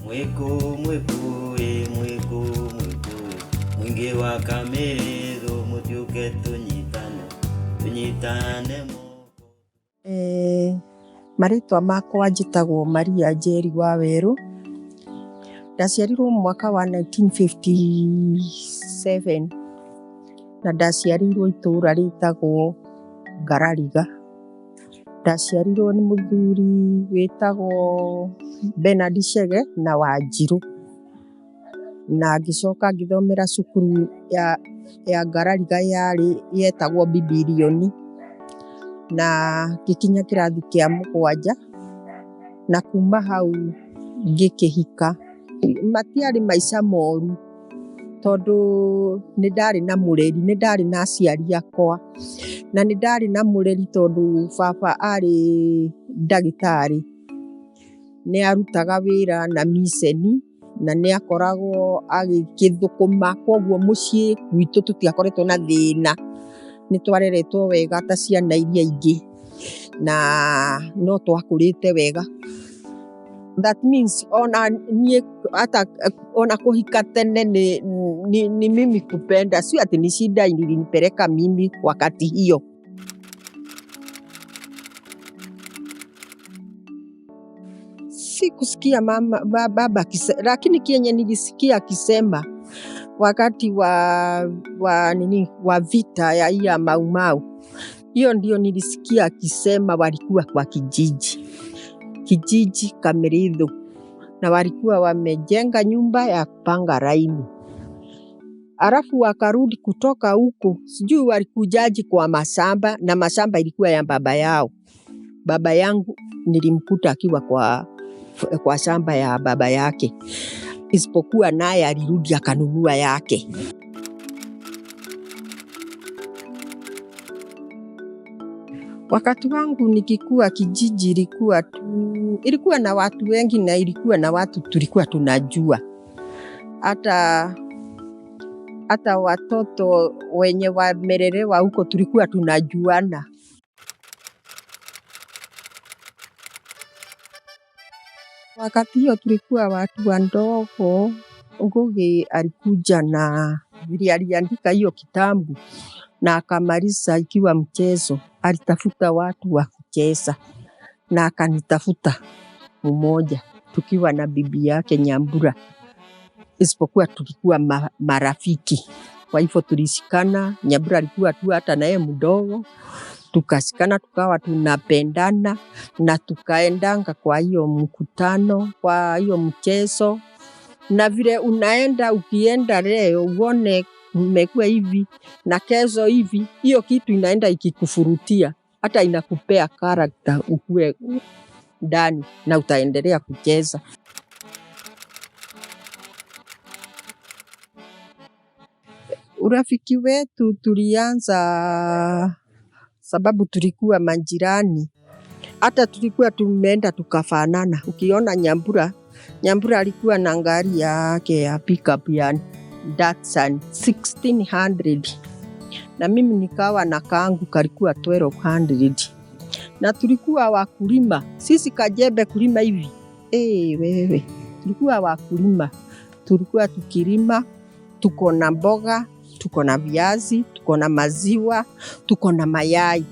Mwiku mwiku ĩ mwiku mwiku ĩ mwingi wa Kamĩrĩthũ mũtiũke tũnyitane tũnyitane moko. Marĩtwa makwa njĩtagwo Maria Njeri wa Werũ. Ndaciarirwo mwaka wa 1957 na ndaciarĩirwo itũra rĩtagwo Ngarariga. Ndaciarirwo nĩ mũthuri wĩtagwo Bernard Chege na Wanjirũ. Na ngĩcoka ngĩthomera cukuru ya Ngarariga yarĩ yetagwo Bibilioni na ngĩkinya kĩrathi kĩa mũgwanja na kuma hau ngĩkĩhika. Matiarĩ maica moru tondũ nĩ ndarĩ na mũreri, nĩ ndarĩ na aciari akwa na nĩ ndarĩ na mũreri tondũ baba arĩ ndagĩtarĩ. Nĩ arutaga wĩra na miceni na nĩ akoragwo agĩkĩthũkũma, koguo mũciĩ gwitũ tũtiakoretwo na thĩna. Nĩ twareretwo wega ta ciana iria ingĩ na no twakũrĩte wega. That means ona niĩ hata ona kũhika tene ni mimi kupenda, sio ati ni shida ilinipeleka mimi wakati hiyo. Sikusikia mama, baba lakini kienye nilisikia akisema wakati wa nini, wa vita ya hii ya Mau Mau, hiyo ndio nilisikia akisema walikuwa kwa kijiji Kamĩrĩthũ, na walikuwa wamejenga nyumba ya kupanga laini. Alafu wakarudi kutoka huko, sijui walikujaji kwa mashamba, na mashamba ilikuwa ya baba yao. Baba yangu nilimkuta akiwa kwa shamba ya baba yake, isipokuwa naye alirudi akanunua yake. Wakati wangu nikikuwa kijiji ilikuwa na watu wengi na ilikuwa na watu tulikuwa tunajua. Hata watoto wenye wamelelewa huko tulikuwa tunajuana. Wakati hiyo tulikuwa watu wadogo. Ngugi alikuja na vile aliandika hiyo kitabu na akamaliza ikiwa mchezo. Alitafuta watu wa kucheza na akanitafuta mmoja tukiwa na bibi yake Nyambura, isipokuwa tulikuwa marafiki. Kwa hivyo tulishikana. Nyambura alikuwa tu hata naye mdogo, tukashikana tukawa tunapendana na tukaendanga kwa hiyo mkutano, kwa hiyo mchezo. Na vile unaenda, ukienda leo uone mmekuwa hivi na kesho hivi, hiyo kitu inaenda ikikufurutia, hata inakupea character ukue ndani na utaendelea kucheza. Urafiki wetu tulianza sababu tulikuwa majirani, hata tulikuwa tumeenda tukafanana. Ukiona Nyambura, Nyambura alikuwa na gari yake ya pickup ya Datsun 1600 na mimi nikawa na kangu kalikuwa 1200 na tulikuwa wakulima sisi, kajembe kulima hivi. Wewe, tulikuwa wakulima, tulikuwa tukilima, tuko na mboga, tuko na viazi, tuko na maziwa, tuko na mayai.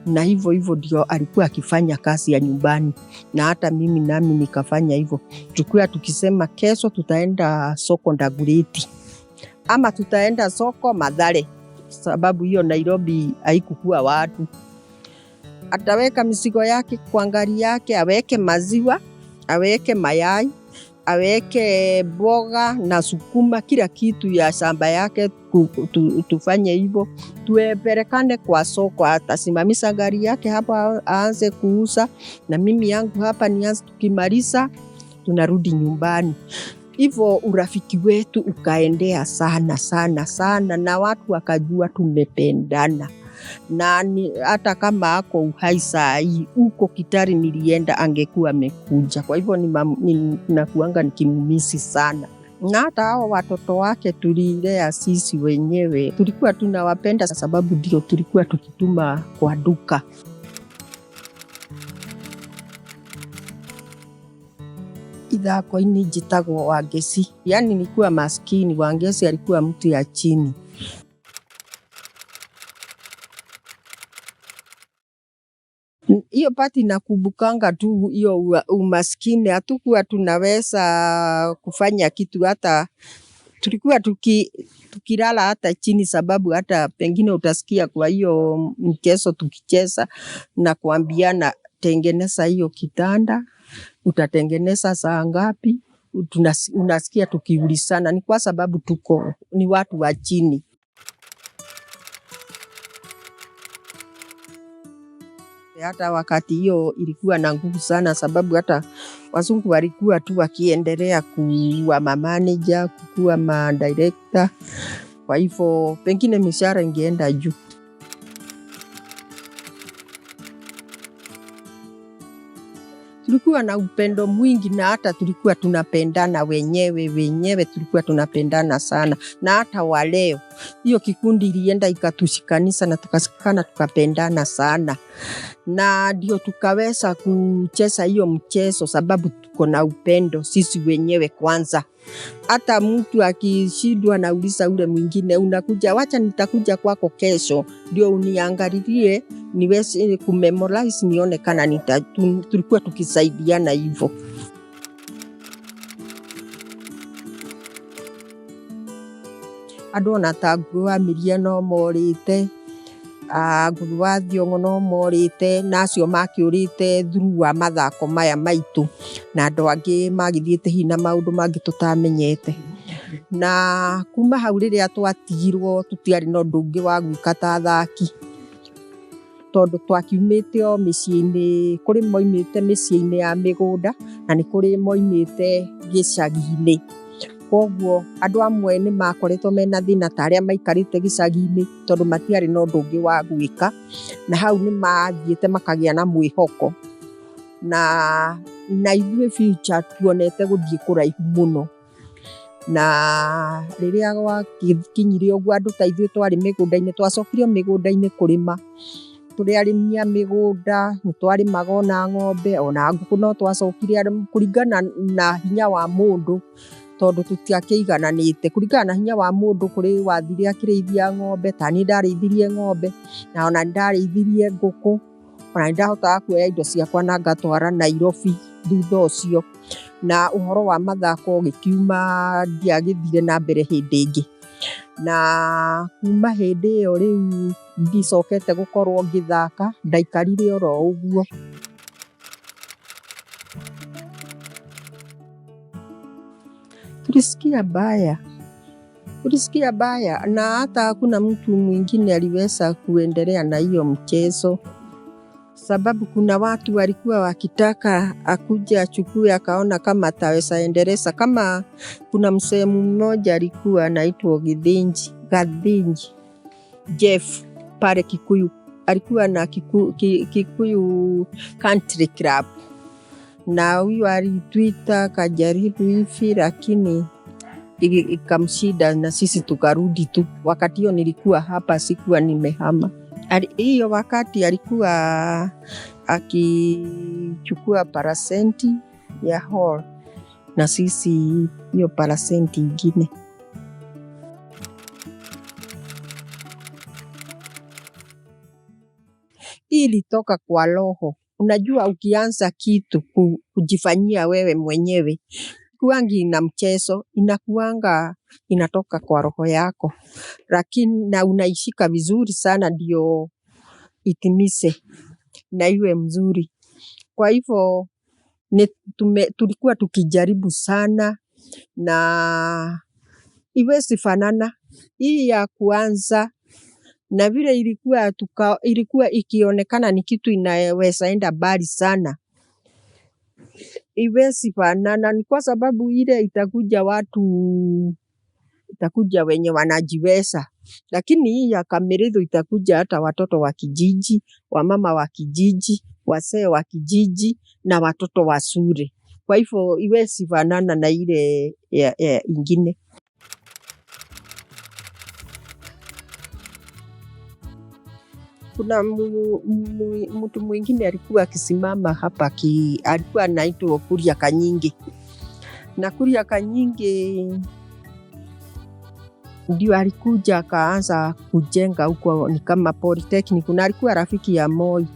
Na hivyo hivyo ndio alikuwa akifanya kazi ya nyumbani, na hata mimi nami nikafanya hivyo. Tulikuwa tukisema kesho tutaenda soko Dagoretti ama tutaenda soko Mathare, sababu hiyo Nairobi haikukuwa watu. Ataweka mizigo yake kwa gari yake, aweke maziwa, aweke mayai, aweke mboga na sukuma, kila kitu ya shamba yake. Tufanye hivyo, tuepelekane kwa soko. Atasimamisha gari yake hapa aanze kuuza, na mimi yangu hapa nianze. Tukimaliza tunarudi nyumbani. Hivyo urafiki wetu ukaendea sana sana sana, na watu wakajua tumependana. Na hata kama ako uhai saa hii, huko Kitale nilienda angekuwa amekuja. Kwa hivyo nakuanga nikimumisi sana. Na hata hao watoto wake tulilea sisi wenyewe, tulikuwa tunawapenda sababu ndio tulikuwa tukituma kwa duka. Ithako-inĩ njĩtagwo Wangeci, yaani nilikuwa maskini. Wangeci alikuwa mtu ya chini. Hiyo pati nakumbukanga tu hiyo umaskini, hatukuwa tunaweza kufanya kitu, hata tulikuwa tukilala hata chini, sababu hata pengine utasikia kwa hiyo mchezo tukicheza na kuambiana, tengeneza hiyo kitanda, utatengeneza saa ngapi? Unasikia tukiulizana, ni kwa sababu tuko ni watu wa chini. Hata wakati hiyo ilikuwa na nguvu sana, sababu hata wazungu walikuwa tu wakiendelea kuwa mamanager, kuwa madirector. Kwa hivyo pengine mishahara ingeenda juu. Tulikuwa na upendo mwingi na hata tulikuwa tunapendana wenyewe wenyewe, tulikuwa tunapendana sana, na hata waleo hiyo kikundi ilienda ikatushikanisha na tukasikana tukapendana sana, na ndio tukaweza kucheza hiyo mchezo sababu tuko na upendo sisi wenyewe kwanza. Hata mtu akishindwa nauliza ule mwingine, unakuja, wacha nitakuja kwako kesho ndio uniangalilie niweze kumemorize nione kana tulikuwa tukisaidiana hivyo. Andũ ona ta Ngugi wa Miria no morĩte, Ngugi wa Thiong'o no morĩte, na acio makĩũrĩte through wa mathako maya maitũ, na andũ angĩ magĩthiĩte hihi na maũndũ mangĩ tũtamenyete. Na kuma hau rĩrĩa twatigirwo tũtiarĩ na ũndũ ũngĩ wa gwĩka ta athaki, tondũ twakiumĩte o mĩciĩ-inĩ, kũrĩ moimĩte mĩciĩ-inĩ ya mĩgũnda na nĩ kũrĩ moimĩte gĩcagi-inĩ. Koguo andũ amwe nĩ makoretwo mena thĩna ta arĩa maikarĩte gĩcagi-inĩ tondũ matiarĩ na ũndũ ũngĩ wa gwĩka, na hau nĩ mathiĩte makagĩa na mwĩhoko, na ithuĩ future tuonete gũthiĩ kũraihu mũno. Na rĩrĩa gwakinyire ũguo andũ ta ithuĩ twarĩ mĩgũnda-inĩ, twacokirio mĩgũnda-inĩ kũrĩma, tũrĩ arĩmi a mĩgũnda, nĩ twarĩmaga ona ng'ombe ona ngũkũ no twacokire kũringana na hinya wa mũndũ, tondũ tũtiakĩigananĩte kũringana na hinya wa mũndũ. Kũrĩ wathire akĩrĩithia ng'ombe, ta niĩ ndarĩithirie ng'ombe, na ona ndarĩithirie ngũkũ, ona nĩ ndahotaga kuoya indo ciakwa na ngatwara Nairobi thutha ũcio. Na ũhoro wa mathako ũgĩkiuma, ndiagĩthire na mbere hĩndĩ ĩngĩ. Na kuma hĩndĩ ĩyo rĩu ndicokete gũkorwo ngĩthaka, ndaikarire oro ũguo. Tulisikia baya, tulisikia baya, na hata hakuna mtu mwingine aliweza kuendelea na hiyo mchezo, sababu kuna watu walikuwa wakitaka akuje achukue, akaona kama ataweza endeleza. Kama kuna msehemu mmoja alikuwa anaitwa Githinji, Gathinji Jeff pale Kikuyu, alikuwa na Kikuyu Country Club, na huyu alitwita akajaribu hivi, lakini ikamshida na sisi tukarudi tu. Wakati hiyo nilikuwa hapa, sikuwa nimehama. Hiyo wakati alikuwa akichukua parasenti ya hall na sisi hiyo parasenti ingine. Hii ilitoka kwa roho. Unajua, ukianza kitu kujifanyia wewe mwenyewe, kuangi na mchezo, inakuanga inatoka kwa roho yako, lakini na unaishika vizuri sana ndio itimise na iwe mzuri. Kwa hivyo tulikuwa tukijaribu sana na iwezi fanana hii ya kuanza na vile ilikuwa ikionekana ni kitu inaweza enda mbali sana, iwezi fanana. Ni kwa sababu ile itakuja watu, itakuja wenye wanajiweza, lakini hii ya Kamĩrĩthũ itakuja hata watoto wa kijiji, wamama wa kijiji, wazee wa kijiji na watoto wa shule. Kwa hivyo iwezi fanana na ile ya ingine. Kuna mtu mwingine alikuwa akisimama hapa, alikuwa anaitwa Kuria Kanyingi. Na Kuria Kanyingi ndio alikuja akaanza kujenga huko, ni kama polytechnic, na alikuwa rafiki ya Moi.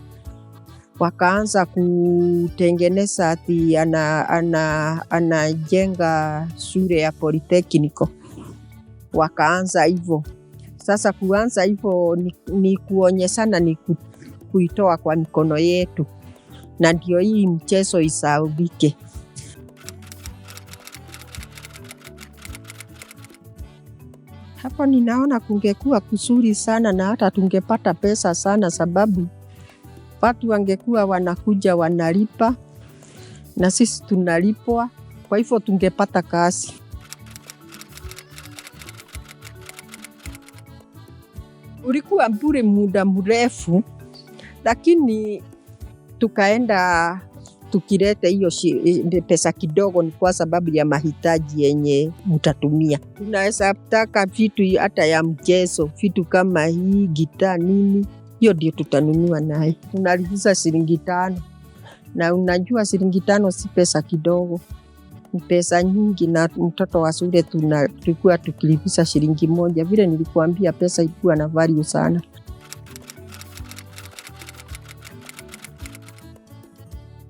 Wakaanza kutengeneza ati anajenga shule ya polytechnic, wakaanza hivyo. Sasa kuanza hivyo ni kuonyeshana, ni kuitoa kwa mikono yetu, na ndio hii mchezo isahaulike. Hapo ninaona kungekuwa kuzuri sana na hata tungepata pesa sana, sababu watu wangekuwa wanakuja wanalipa na sisi tunalipwa, kwa hivyo tungepata kazi. Ulikuwa bure muda mrefu, lakini tukaenda tukileta hiyo pesa kidogo, ni kwa sababu ya mahitaji yenye mtatumia. Tunaweza taka vitu hata ya mchezo, vitu kama hii gitaa nini, hiyo ndio tutanunua naye. Tunalipiza shilingi 5, na unajua shilingi 5 si pesa kidogo, ni pesa nyingi. Na mtoto wa shule tulikuwa tukilipiza shilingi 1. Vile nilikuambia pesa ilikuwa na value sana.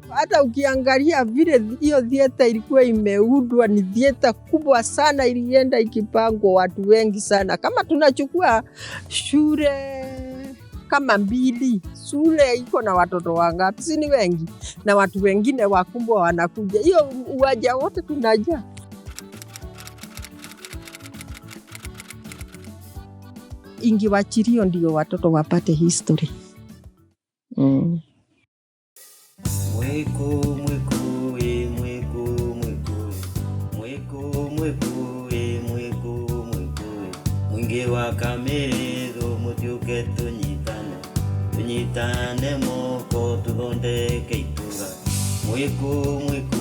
Hata ukiangalia vile hiyo theater ilikuwa imeundwa, ni theater kubwa sana, ilienda ikipangwa watu wengi sana. Kama tunachukua shule kama 2, shule iko na watoto wangapi? Si ni wengi, na watu wengine wakubwa wanakuja, hiyo uwanja wote tunajaa. Ingiwachilio ndio watoto wapate history. Mwiku mwiku e mwiku mwiku mwiku mwiku e mwiku mwiku mwingi wa Kamiriithu mutiuke tunyitane tunyitane moko tuthondeke itura mwiku mwiku.